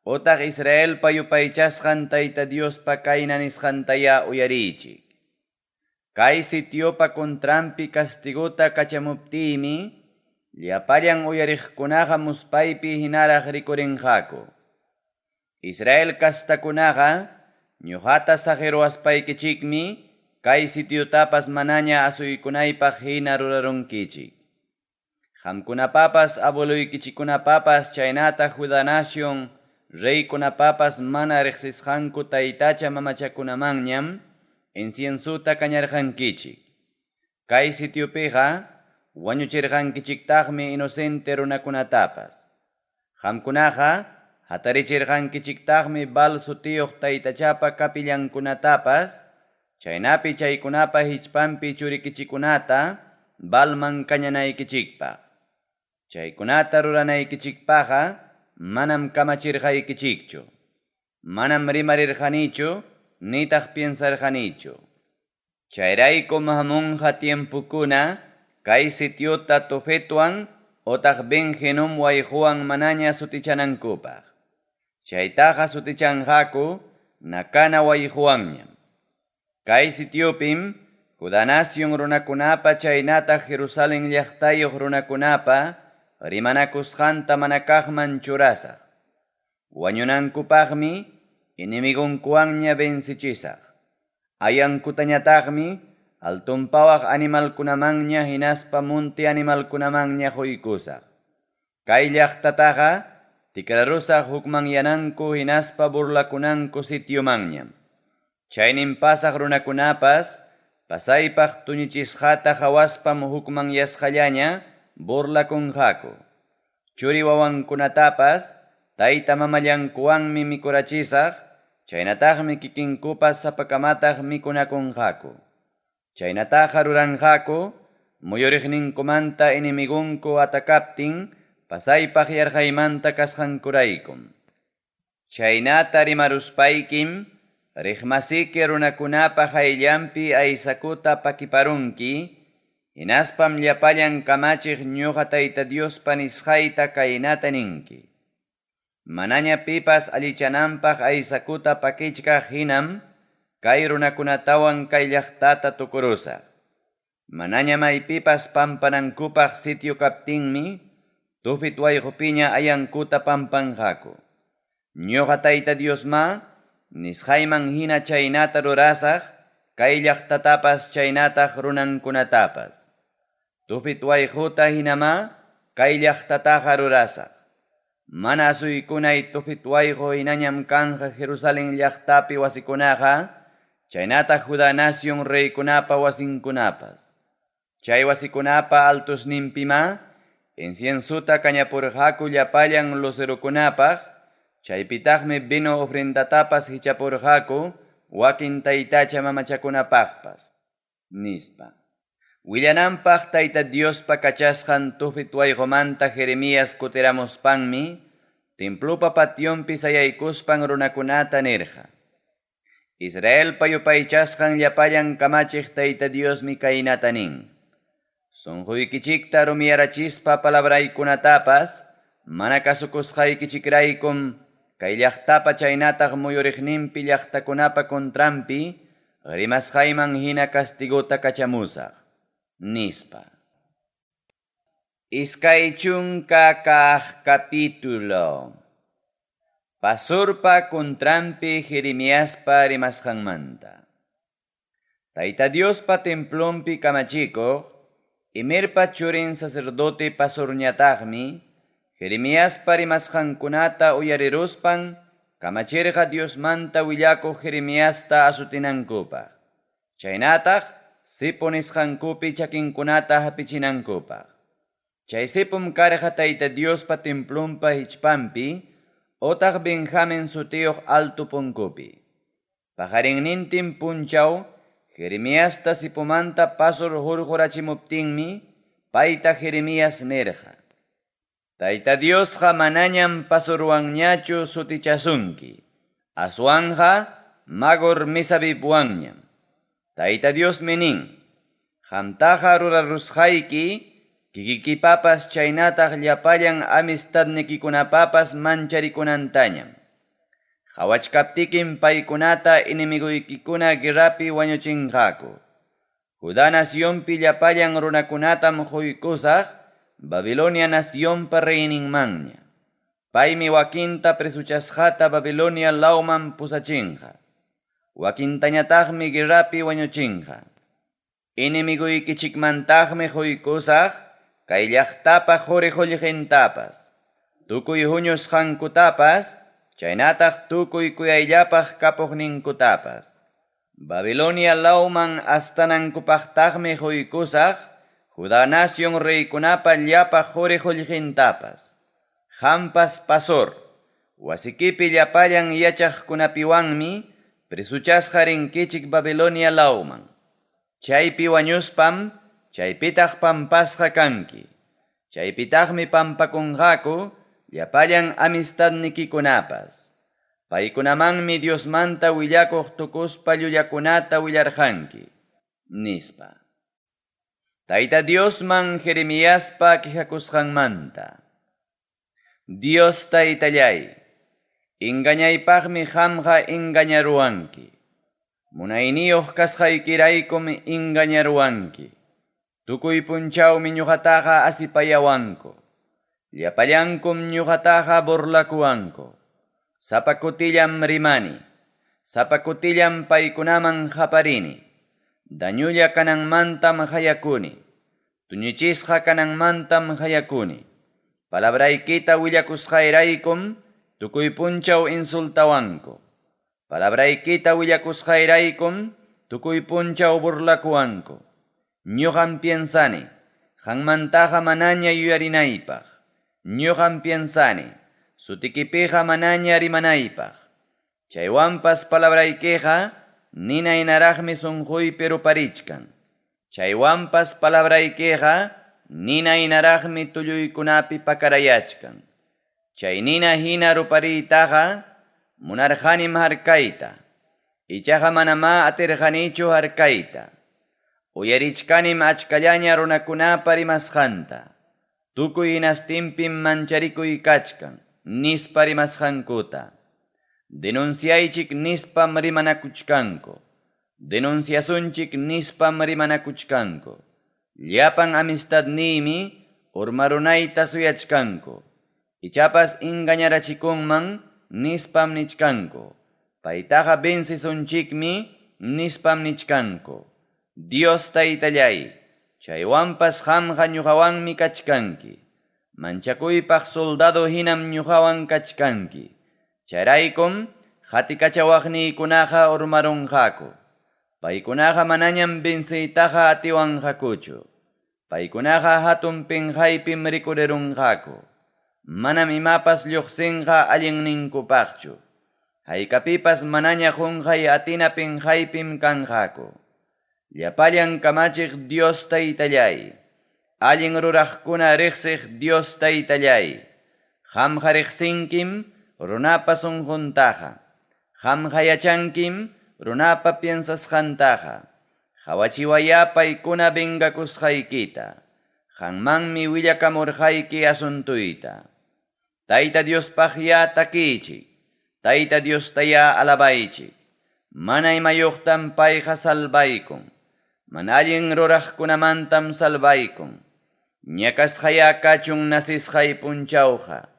otaq Israelpa yupaychasqan Tayta Diospa kayna nisqantayá uyariychik. Kay sitiopa contranpi castigota kachamuptiymi llapallan uyariqkunaqa muspaypi hinaraq rikurinqaku. Israel castakunaqa ñoqata saqeruwaspaykichikmi kay sitiotapas manaña asuykunaypaq hina rurarunkichik. Qamkunapapas abueloykichikkunapapas chaynataq Judá nacion reykunapapas mana reqsisqanku taytacha mamachakunamanñam inciensota kañarqankichik. Kay sitiopiqa wañuchirqankichiktaqmi inocente runakunatapas. Qamkunaqa hatarichirqankichiktaqmi Baal sutiyuq taytachapa capillankunatapas, chaynapi chaykunapa hichpanpi churikichikkunata Baalman kañanaykichikpaq. Chaykunata ruranaykichikpaqqa manam kamachirqaykichikchu. Manam rimarirqanichu nitaq piensarqanichu. Chayraykum hamunqa tiempokuna kay sitiota Tofetwan otaq Ben-Hinom wayqowan manaña sutichanankupaq. Chaytaqa sutichanqaku Nakana wayqowanñam. Kay sitiopim Judá nacion runakunapa chaynataq Jerusalén llaqtayuq runakunapa rimanakusqanta mana kaqman churasaq. Wañunankupaqmi enemigonkuwanña vencechisaq. Ayankutañataqmi alton pawaq animalkunamanña hinaspa monte animalkunamanña qoykusaq. Kay llaqtataqa tikrarusaq hukmanyananku hinaspa burlakunanku sitiomanñam. Chaynin pasaq runakunapas pasaypaq tuñichisqata qawaspam hukmanyasqallaña burlakunqaku. Churi wawankunatapas tayta mamallankuwanmi mikurachisaq, chaynataqmi kikinkupas sapakamataq mikunakunqaku. Chaynataqa ruranqaku muyuriqninkumanta enemigonku atacaptin pasaypaq yarqaymanta kasqankuraykum. Chaynata rimaruspaykim riqmasiki runakunapa qayllanpi aysakuta pakiparunki, Hinaspam llapallan kamachiq ñoqa Tayta Diospa nisqayta kaynata ninki: Manaña pipas allichananpaq aysakuta pakichkaq hinam kay runakunatawan kay llaqtata tukurusaq. Manaña maypipas pampanankupaq sitio kaptinmi Tofet wayqopiña ayankuta pampanqaku. Ñoqa Tayta Diosmá nisqayman hina chaynata rurasaq kay llaqtatapas chaynataq runankunatapas. Tofet wayqota hinamá kay llaqtataqa rurasaq. Mana asuykunay Tofet wayqo hinañam kanqa Jerusalén llaqtapi wasikunaqa, chaynataq Judá nación reykunapa wasinkunapas. Chay wasikunapa altosninpimá inciensota kañapurqaku llapallan lucerokunapaq, chaypitaqmi vino ofrendatapas hichapurqaku wakin taytacha mamachakunapaqpas, nispa. Willananpaq Tayta Diospa kachasqan Tofet wayqomanta Jeremías kutiramuspanmi, templopa pationpi sayaykuspan runakunata nirqa: Israelpa yupaychasqan llapallan kamachiq Tayta Diosmi kaynata nin: Sunquykichikta rumiyarachispa palabraykunatapas mana kasukusqaykichikraykum kay llaqtapa chaynataq muyuriqninpi llaqtakunapa contranpi rimasqayman hina castigota kachamusaq, nispa. 20 kaq capítulo. Pasurpa contranpi Jeremiaspa rimasqanmanta. Tayta Diospa templonpi kamachikuq, Imerpa churin sacerdote Pasurñataqmi, Jeremiaspa rimasqankunata uyariruspan kamachirqa Diosmanta willakuq Jeremiasta asutinankupaq. Chaynataq sipu nisqankupi chakinkunata hapichinankupaq. Chay sipum karqa Tayta Diospa templonpa hichpanpi, otaq Benjamin sutiyuq alto punkupi. Paqarinnintin punchaw, Jeremiasta sipumanta Pasur hurqurachimuptinmi, payta Jeremías nirqa: Tayta Diosqa manañam Pasurwanñachu sutichasunki, aswanqa Magor Misabibwanñam. Tayta Diosmi nin: Qamtaqa rurarusqayki kikikipapas chaynataq llapallan amistadnikikunapapas mancharikunantañam. Qawachkaptikim paykunata enemigoykikuna guerrapi wañuchinqaku. Judá nacionpi llapallan runakunatam quykusaq Babilonia nacionpa reyninmanña. Paymi wakinta presuchasqata Babilonia lawman pusachinqa. Wakintañataqmi guerrapi wañuchinqa. Enemigoykichikmantaqmi quykusaq kay llaqtapa quri qullqintapas, tukuy huñusqankutapas, chaynataq tukuy kuyayllapaq kapuqninkutapas. Babilonia lawman astanankupaqtaqmi quykusaq Judá nación reykunapa llapa quri qullqintapas. Qampas Pasor, wasikipi llapallan yachaqkunapiwanmi presuchasqa rinkichik Babilonia lawman. Chaypi wañuspam, chaypitaq pampasqa kanki. Chaypitaqmi pampakunqaku llapallan amistadnikikunapas. Paykunamanmi Diosmanta willakuq tukuspa llullakunata willarqanki, nispa. Tayta Diosman Jeremiaspa quejakusqanmanta. Dios Taytallay, engañaypaqmi qamqa engañaruwanki. Munayniyuq kasqaykiraykum engañaruwanki. Tukuy punchawmi ñuqataqa asipayawanku. Llapallankum ñuqataqa burlakuwanku. Sapa kutillam rimani. Sapa kutillam paykunaman qaparini. Dañulla kananmantam qayakuni. Tuñichisqa kananmantam qayakuni. Palabraykita willakusqayraykum tukuy punchaw insultawanku. Palabraykita willakusqayraykum tukuy punchaw burlakuwanku. Ñuqam piensani, qanmantaqa manaña yuyarinaypaq. Ñuqam piensani, sutikipiqa manaña rimanaypaq. Chaywanpas palabraykiqa nina hinaraqmi sunquypi ruparichkan. Chaywanpas palabraykiqa nina hinaraqmi tulluykunapi pakarayachkan. Chay nina hina rupariytaqa munarqanim harkayta. Ichaqa manamá atirqanichu harkayta. Uyarichkanim achkallaña runakunapa rimasqanta. Tukuy hinastinpim mancharikuy kachkan, nispa rimasqankuta. Denunciaychik nispam rimanakuchkanku. Denunciasunchik nispam rimanakuchkanku. Llapan amistadniymi urmarunayta suyachkanku. Ichapas engañarachikunman nispam nichkanku. Paytaqa vencesunchikmi nispam nichkanku. Dios Taytallay, chaywanpas qamqa ñuqawanmi kachkanki. Manchakuypaq soldado hinam ñuqawan kachkanki. Chayraykum qatikachawaqniykunaqa urmarunqaku. Paykunaqa manañam venceytaqa atiwanqakuchu. Paykunaqa hatun pinqaypim rikurirunqaku. Manam imapas lluqsinqa allinninkupaqchu. Haykapipas manaña qunqay atina pinqaypim kanqaku. Llapallan kamachiq Dios Taytallay. Allin ruraqkuna riqsiq Dios Taytallay. Qamqa riqsinkim runapa sunquntaqa. Qamqa yachankim runapa piensasqantaqa. Qawachiwayá paykuna vengakusqaykita. Qanmanmi willakamurqayki asuntuyta. Tayta Diospaqyá takiychik. Tayta Diostayá alabaychik. Mana imayuqtam payqa salvaykun. Mana allin ruraqkunamantam salvaykun. Ñakasqayá kachun nacisqay punchawqa.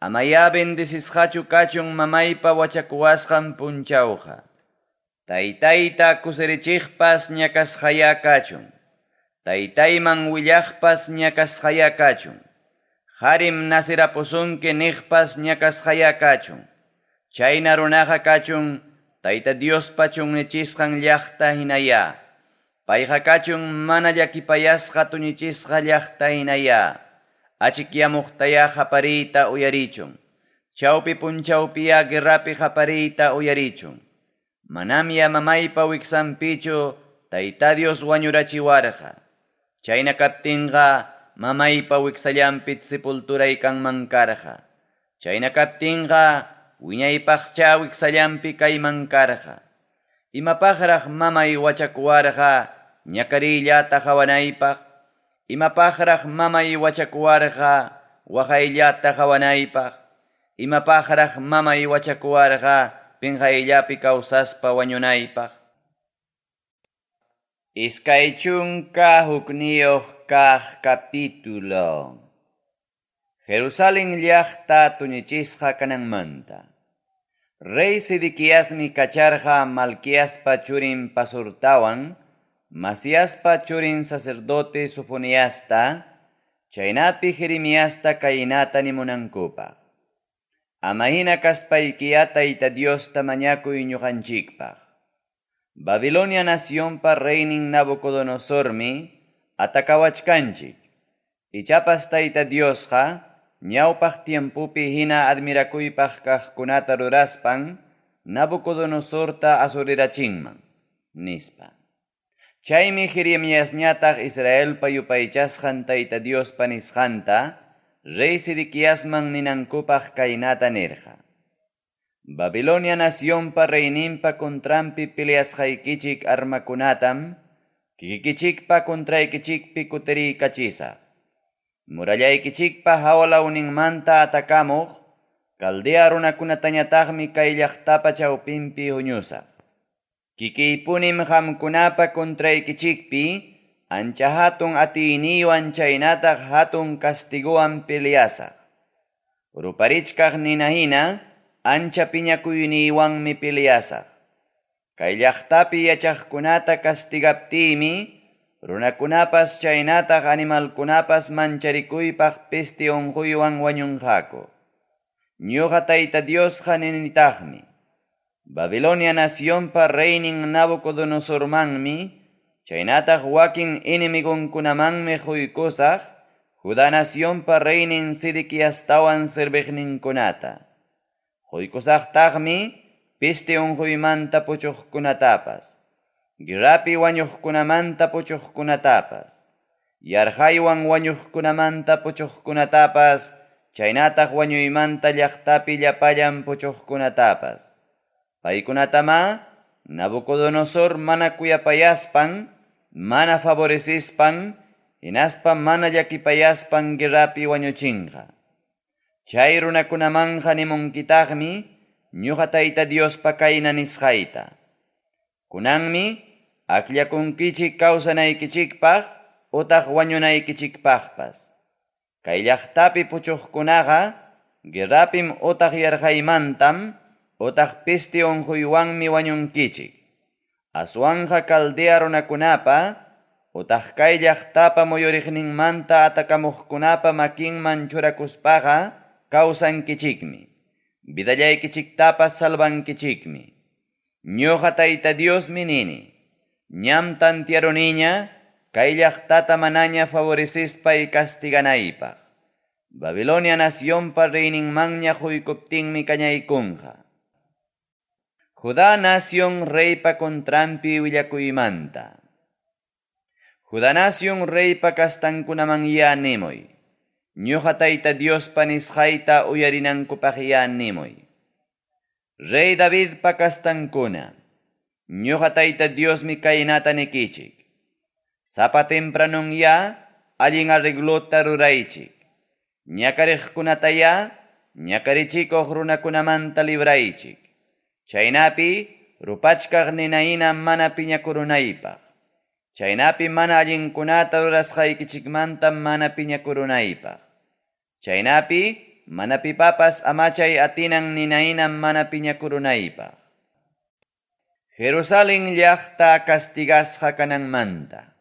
Amayá bendecisqachu kachun mamaypa wachakuwasqan punchawqa. Taytayta kusirichiqpas ñakasqayá kachun. Taytayman willaqpas ñakasqayá kachun. Qarim nacirapusunki niqpas ñakasqayá kachun. Chayna runaqa kachun Tayta Diospa chunnichisqan llaqta hinayá. Payqa kachun mana llakipayasqa tuñichisqa llaqta hinayá. Achikyamuqtayá qapariyta uyarichun. Chawpi punchawpiyá guerrapi qapariyta uyarichun. Manamya mamaypa wiksanpichu Tayta Dios wañurachiwarqa. Chayna kaptinqa mamaypa wiksallanpi sepulturay kanman karqa. Chayna kaptinqa wiñaypaqcha wiksallanpi kayman karqa. Imapaqraq mamay wachakuwarqa ñakariyllata qawanaypaq. Imapaqraq mamay wachakuwarqa waqayllata qawanaypaq. Imapaqraq mamay wachakuwarqa pinqayllapi kawsaspa wañunaypaq. 21 kaq capítulo. Jerusalén llaqta tuñichisqa kananmanta. Rey Sedequiasmi kacharqa Malquiaspa churin Pasurtawan, Masiaspa churin sacerdote Sofoniasta, chaynapi Jeremiasta kaynata nimunankupaq. Ama hina kaspaykiyá Tayta Diosta mañakuy ñuqanchikpaq. Babilonia nacionpa reynin Nabucodonosormi atakawachkanchik. Ichapas Tayta Diosqa ñawpaq tiempopi hina admirakuypaq kaqkunata ruraspan Nabucodonosorta asurirachinman, nispa. Chaymi Jeremiasñataq Israelpa yupaychasqan Tayta Diospa nisqanta rey Sedequiasman ninankupaq kaynata nirqa. Babilonia nacionpa reyninpa contranpi peleasqaykichik armakunatam kikikichikpa contraykichikpi kutiriykachisaq. Murallaykichikpa hawalawninmanta atakamuq Caldea runakunatañataqmi kay llaqtapa chawpinpi huñusaq. Kikiypunim qamkunapa contraykichikpi ancha hatun atiyniywan chaynataq hatun castiguwan peleasaq. Ruparichkaq nina hina ancha piñakuyniywanmi peleasaq. Kay llaqtapi yachaqkunata castigaptiymi runakunapas chaynataq animalkunapas mancharikuypaq peste unquywan wañunqaku. Ñuqa Tayta Diosqa ninitaqmi. Babilonia nacionpa reynin Nabucodonosormanmi chaynataq wakin enemigonkunamanmi quykusaq Judá nacionpa reynin Sedequiastawan serviqninkunata. Quykusaqtaqmi peste unquymanta puchuqkunatapas, guerrapi wañuqkunamanta puchuqkunatapas, yarqaywan wañuqkunamanta puchuqkunatapas, chaynataq wañuymanta llaqtapi llapallan puchuqkunatapas. Paykunatamá Nabucodonosor mana kuyapayaspan mana favorecespan hinaspa mana llakipayaspan guerrapi wañuchinqa. Chay runakunamanqa nimunkitaqmi ñoqa Tayta Diospa kayna nisqayta. Kunanmi akllakunkichik kawsanaykichikpaq otaq wañunaykichikpaqpas. Kay llaqtapi puchuqkunaqa guerrapim otaq yarqaymantam otaq peste onqoywanmi wañunkichik. Aswanqa Caldea runakunapa otaq kay llaqtapa muyuriqninmanta atakamuqkunapa makinman churakuspaqa kawsankichikmi, vidallaykichiktapas salvankichikmi. Ñoqa Tayta Diosmi nini, ñam tantearuniña kay llaqtata manaña favorecespay castiganaypaq. Babilonia nacionpa reyninmanña qoykuptinmi kañaykunqa. Judá nación reypa contranpi willakuymanta. Judá nación reypa castankunamanyá nimuy. Ñoqa Tayta Diospa nisqayta uyarinankupaqyá nimuy. Rey Davidpa castankuna, ñoqa Tayta Diosmi kaynata nikichik. Sapa tempranonyá allin arreglota ruraychik. Ñakariqkunatayá ñakarichikuq runakunamanta libraychik. Chaynapi rupachkaq ninahina mana piñakurunaypaq. Chaynapi mana allinkunata rurasqaykichikmanta mana piñakurunaypaq. Chaynapi mana pipapas amachay atinan ninahina mana piñakurunaypaq. Jerusalén llaqta castigasqa kananmanta.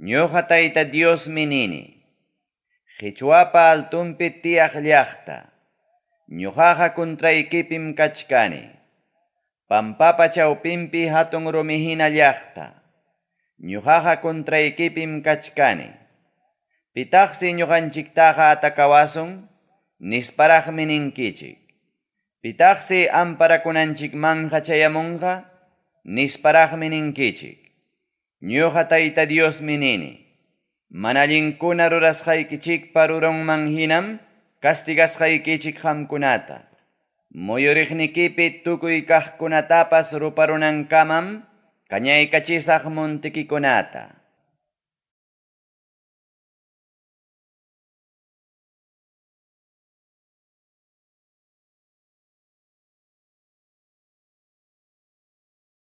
Ñoqa Tayta Diosmi nini. Qechwapa altonpi tiyaq llaqta. Ñoqaqa contraykipim kachkani. Pampapa chawpinpi hatun rumihina llaqta. Ñoqaqa contraykipim kachkani. Pitaqsi ñoqanchiktaqa atakawasun, nisparaqmi ninkichik. Pitaqsi amparakunanchikmanja chayamunqa, nisparaqmi ninkichik. Ñoqa Tayta Diosmi nini. Mana allinkuna rurasqaykichikpa rurunman hinam castigasqaykichik qamkunata. Muyuriqnikipi tukuy kaqkunatapas ruparunankamam kañaykachisaq montikikunata.